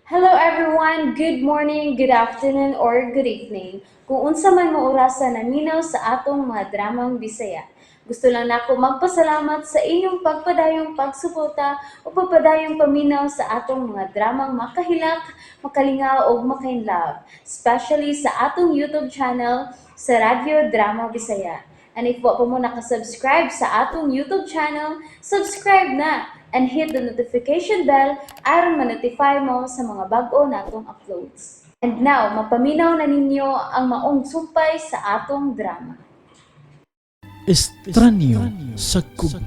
Hello everyone! Good morning, good afternoon, or good evening. Kung unsa man mo orasa naminaw sa atong mga dramang Bisaya. Gusto lang nako magpasalamat sa inyong pagpadayong pagsuporta o pagpadayong paminaw sa atong mga dramang makahilak, makalingaw ug makainlove, especially sa atong YouTube channel sa Radyo Drama Bisaya. And if wa pa mo nakasubscribe sa atong YouTube channel, subscribe na and hit the notification bell aron ma-notify mo sa mga bag-o natong uploads. And now, mapaminaw na ninyo ang maong sumpay sa atong drama. Estranyo sa gugma.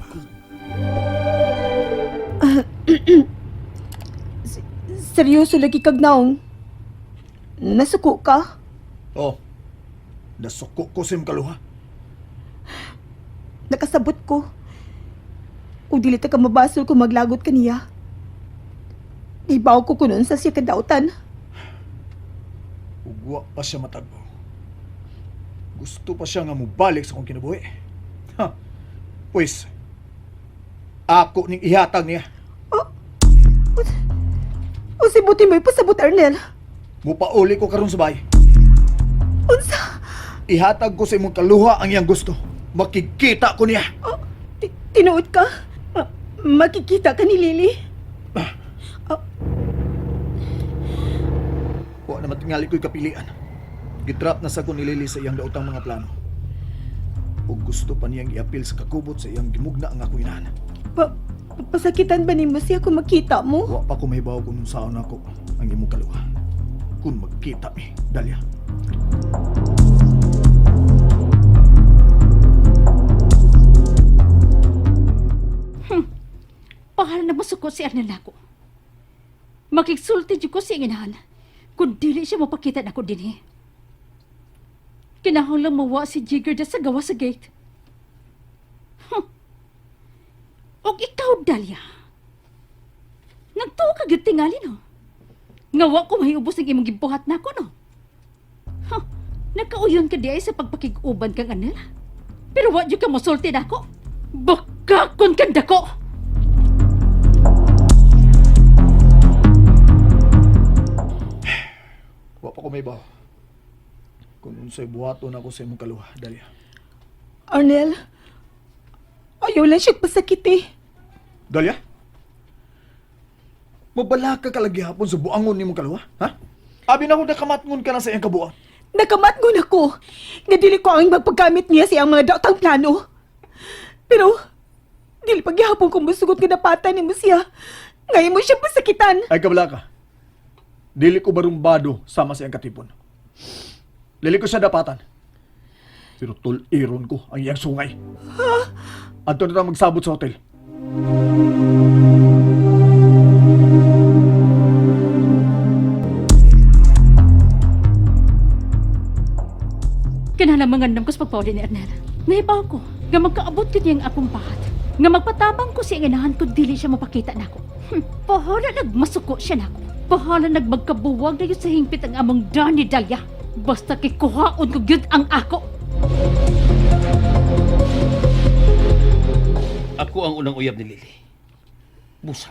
Seryoso lagi kag naong. Nasuko ka? Oh, nasuko ko sa imong kaluha. Nakasabot ko. O dili ta ka mabasol kung maglagot ka niya. Ibaw ko kunon sa siya kadautan. Ugwa pa siya matagbo. Gusto pa siya nga mubalik sa akong kinabuhi. Ha. Pwes, ako ning ihatag niya. O si buti mo'y pasabot, Arnel. Mupauli ko karon sa bahay. Unsa? Ihatag ko sa imong kaluha ang iyang gusto. Makikita ko niya. Oh, tinuod ka? Makikita ka ni Lily? Wa na matingali ko'y kapilian. Gitrap na sa ko ni Lily sa iyang daotang mga plano. Ug gusto pa niyang iapil sa kakubot sa iyang gimugna ang akong inahan. Pa pasakitan ba nimo siya kung makita mo? Wa pa ko mahibaw kung unsaon ako ang imong kaluha. Kung magkita mi, Dalia. Pahala na masuko si Arnel nako. Makigsulti jud ko sa iyang inahan. Kung dili siya mapakita nako dinhi. Kinahanglan mawa si Jigger da sa gawa sa gate. Huh. Og ikaw, Dalia. Nagtuo ka gyud tingali, no? Nga wa ko mahiubos ang imong gibuhat nako, no? Huh. Nakauyon ka di ay sa pagpakig-uban kang Arnel. Pero wa jud ka mosulti nako. Bakakon kang dako! Wa pa ko mahibaw. Kung unsay buhaton ako sa imong kaluha, Dalia. Arnel, ayaw lang siya pasakit eh. Dalia? Mabalaka ka lagi hapon sa buangon nimong kaluha, ha? Abi na ko nakamatngon ka na sa iyang kabuang. Nakamatngon ako. Nga dili ko ang magpaggamit niya sa iyang mga daotang plano. Pero, dili pagyahapon kung musugot nga napatan nimo siya. Ngayon mo siya pasakitan. Ay kabalaka. Dili ko barumbado sama sa iyang katipon. Dili ko siya dapatan. Pero tuliron ko ang iyang sungay. Adto na ta magsabot sa hotel. Kinahanglan mangandam ko sa pagpauli ni Arnel. Nahibaw ko nga magkaabot ko niyang akong pahat. Nga magpatabang ko sa iyang inahan kung dili siya mapakita nako. Bahala nagmasuko siya nako. Bahala nagmagkabuwag na yun sa hingpit ang among Danny Dalia. Basta kay kuhaon ko gyud ang ako. Ako ang unang uyab ni Lily. Busa.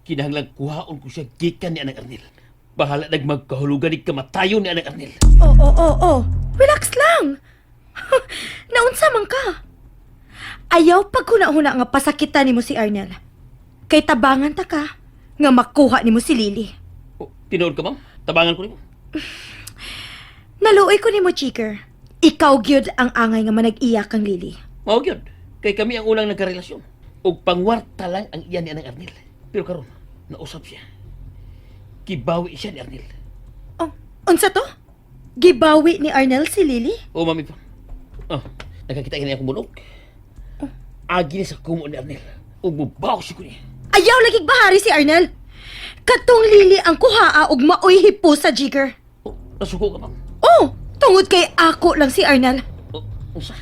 Kinahanglan kuhaon ko siya gikan ni Anang Arnel. Bahala nagmagkahulugan ni kamatayon ni Anang Arnel. Oo, oo, oo. Relax lang. Naunsa man ka. Ayaw paghuna-huna nga pasakitan nimo si Arnel. Kay tabangan ta ka nga makuha nimo si Lily. Oh, tinuod ka, ma'am? Tabangan ko nimo. Naluoy ko nimo, Chiker. Ikaw gyud ang angay nga manag-iya kang Lily. Mao gyud. Kay kami ang unang nagkarelasyon. Og pangwarta lang ang iya ni Anang Arnel. Pero karon, nausap siya. Kibawi siya ni Arnel. Oh, unsa to? Gibawi ni Arnel si Lily? O, mami pa. Oh, nakakita kini akong bunog. Agi ni sa kumo ni Arnel. Ug mubaw siya ko niya. Ayaw lagi bahari si Arnel. Katong Lily ang kuhaa og maoy hipo sa Jigger. Oh, nasuko ka, ma'am. Oh, tungod kay ako lang si Arnel. Oh, unsa?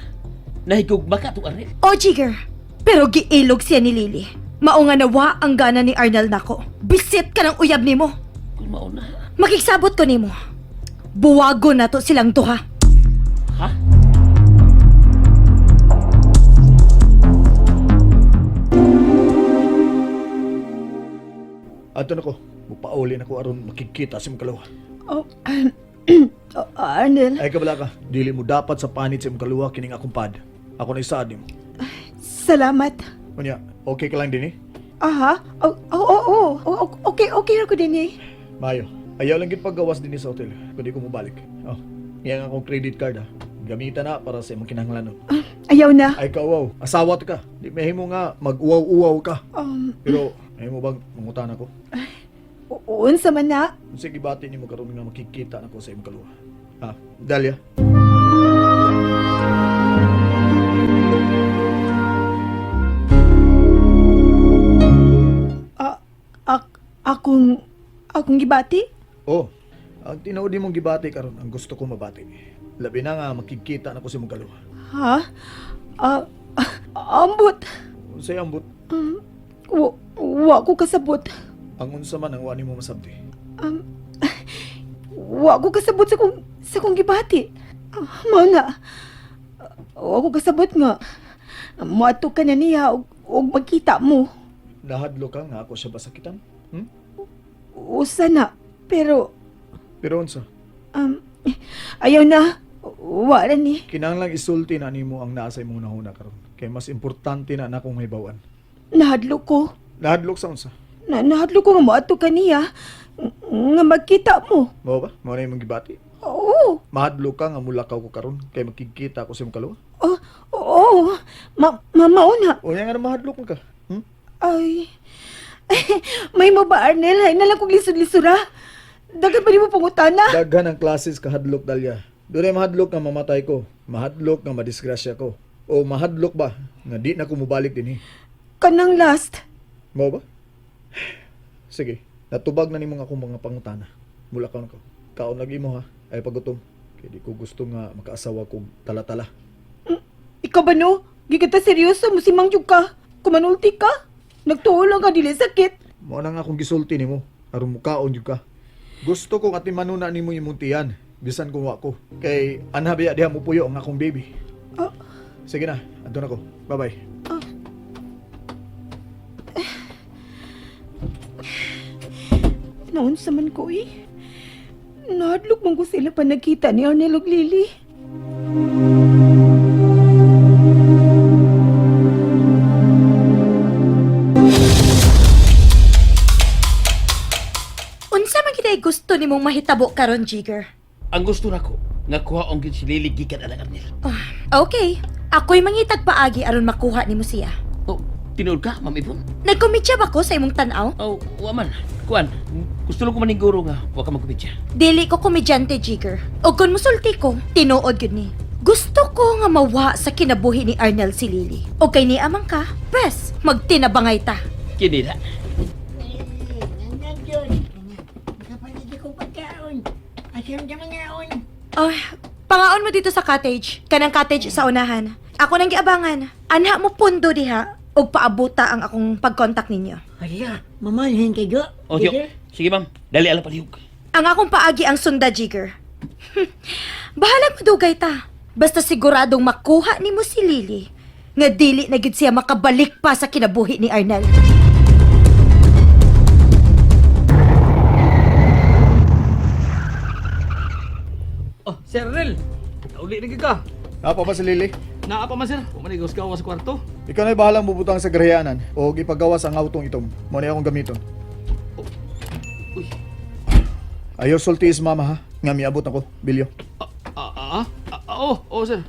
Nahigugma ka itong Arnel. O, Jigger. Pero giilog siya ni Lily. Mao nga nawa ang gana ni Arnel nako. Bisit ka ng uyab nimo. Kung mauna. Makigsabot ko nimo. Buwago na to silang duha. Ha? Adto na ko. Mupauli na ko aron makikita sa imong kaluwa. Oh, oh, Arnel, Ay kabala ka, dili mo dapat sa panit sa imong kaluwa kining akong pad. Ako na isaad nimo. Salamat. Unya, okay ka lang din eh? Aha, oh, oh. Oh, okay, okay ako din eh. Mayo, ayaw lang gid paggawas dinhi sa hotel. Kundi ko mobalik. Oh, iyang akong credit card ha. Gamitan na para sa imong kinahanglanon. Ayaw na. Ay kauwaw, asawa ta ka. Di mahimo nga mag-uwaw-uwaw ka. Pero mahimo bang mangutan ako? Unsa man na. Unsa gibati nimo karon nga makikita nako sa imong kaluwa? Ha, Dalia. Ah, akong gibati? Oh, ang tinuod nimong gibati karon ang gusto ko mabati. Labi na nga makikita nako sa imong kaluwa. Ha? Ah, ambot. Unsay ambot? Wa ko kasabot. Ang unsa man ang wa nimo masabti. Wa ko kasabot sa kong gibati. Ah, mao na. Wa ko kasabot nga. Moadto ka na niya og magkita mo. Nahadlo ka nga ako siya basakitan? Usa na. Pero Pero unsa? Ayaw na. Wa ra ni. Kinahanglang isulti na nimo ang naa sa imong nahuna karon. Kay mas importante na nakong mahibaw-an. Nahadlo ko. Nahadlok sa unsa? Nahadlo ko nga moadto ka niya. Nga magkita mo. Mao ba? Mao na imong gibati? Oo. Mahadlok ka nga mulakaw ko karon kay makikita ko sa imong kaluwa. Oh, oo. Mao na. Unya nga na mahadlok man ka. Ay. May mo ba, Arnel? Ay, nalang kong lisod-lisura. Dagat pa rin mo pangutana. Daghan ang classes kahadlok, Dalia. Dunay mahadlok nga mamatay ko, mahadlok nga madisgrasya ko, o mahadlok ba nga di na ko mobalik dinhi. Kanang last. Mao ba? Sige, natubag na nimo nga akong mga pangutana. Mula ka na ko. Kaon lagi mo ha, ay pagutom. Kay di ko gusto nga makaasawa kog tala-tala. Ikaw ba no? Gigita seryoso, musimang jud ka. Kumanulti ka. Nagtuo lang ka, dili sakit. Mao na nga akong gisulti nimo aron mukaon jud ka. Gusto ko katimanon na nimo imong tiyan bisan kung wa ko. Kay anha biya diha mo puyo ang akong baby. Ah. Sige na, adto na ko. Bye-bye. Noon sa man ko eh. Nahadlok man ko sila pa nagkita ni Arnel ug Lily. Unsa man kitay gusto nimong mahitabo karon, Jigger? Ang gusto nako nga kuhaon gyud si Lily gikan anang Arnel. Ah, okay. Ako'y mangitag paagi aron makuha nimo siya. Oh, tinuod ka, Ma'am Ibon? Nagkomedya ba ko sa imong tan-aw? Oh, wa man. Kuan, gusto lang ko maniguro nga wa ka magkomedya. Dili ko komedyante, Jigger. O kung musulti ko, tinuod gyud ni. Gusto ko nga mawa sa kinabuhi ni Arnel si Lily. O kay ni amang ka, pres, magtinabangay ta. Kini na. Nandiyan yun. Nakapalit ko pagkaon. Asam ka mga on. Ay, pangaon mo dito sa cottage. Kanang cottage sa unahan. Ako nang giabangan. Anha mo pundo diha og paabuta ang akong pagkontak ninyo. Hala, mamalhin kayo. Oh, tiyo. Sige, ma'am. Dali ala palihog. Ang akong paagi ang sunda, Jigger. Bahalag madugay ta. Basta siguradong makuha nimo si Lily nga dili na gid siya makabalik pa sa kinabuhi ni Arnel. Oh, Sir Rel. Uli na gyud ka. Napa pa si Lily? Naa pa man sir. Wa man gawas sa kwarto. Ikaw na'y bahalang bubutang sa garayanan o ipagawas ang autong itom. Mo na akong gamiton. Uy. Ayaw sulti is mama ha. Nga miabot ako, bilyo. Oh, oh sir.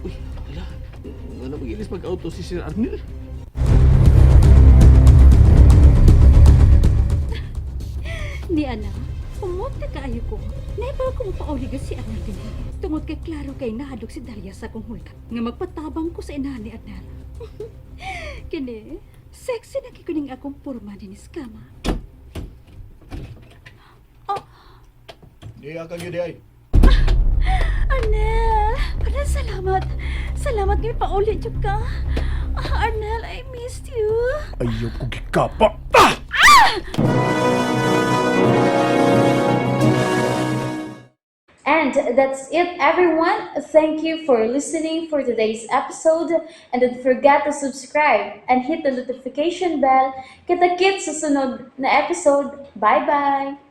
Uy, ala. Ngano magilis mag-auto si Sir Arnel? Ni ana, umot na kaayo ko. Naibaw ko mapauligan si Arnel din. Tungod kay klaro kay nahadlok si Dalia sa akong hulga. Nga magpatabang ko sa inahan ni Arnel. Kini, sexy na kikuning akong porma ni Skama. Di ka gyud ay. Arnel! Arnel, salamat. Salamat nga pauli jud ka. Ah, Arnel, I missed you. Ayaw ko gikapa. And And that's it, everyone. Thank you for listening for today's episode. And don't forget to subscribe and hit the notification bell. Kita-kits sa sunod na episode. Bye-bye!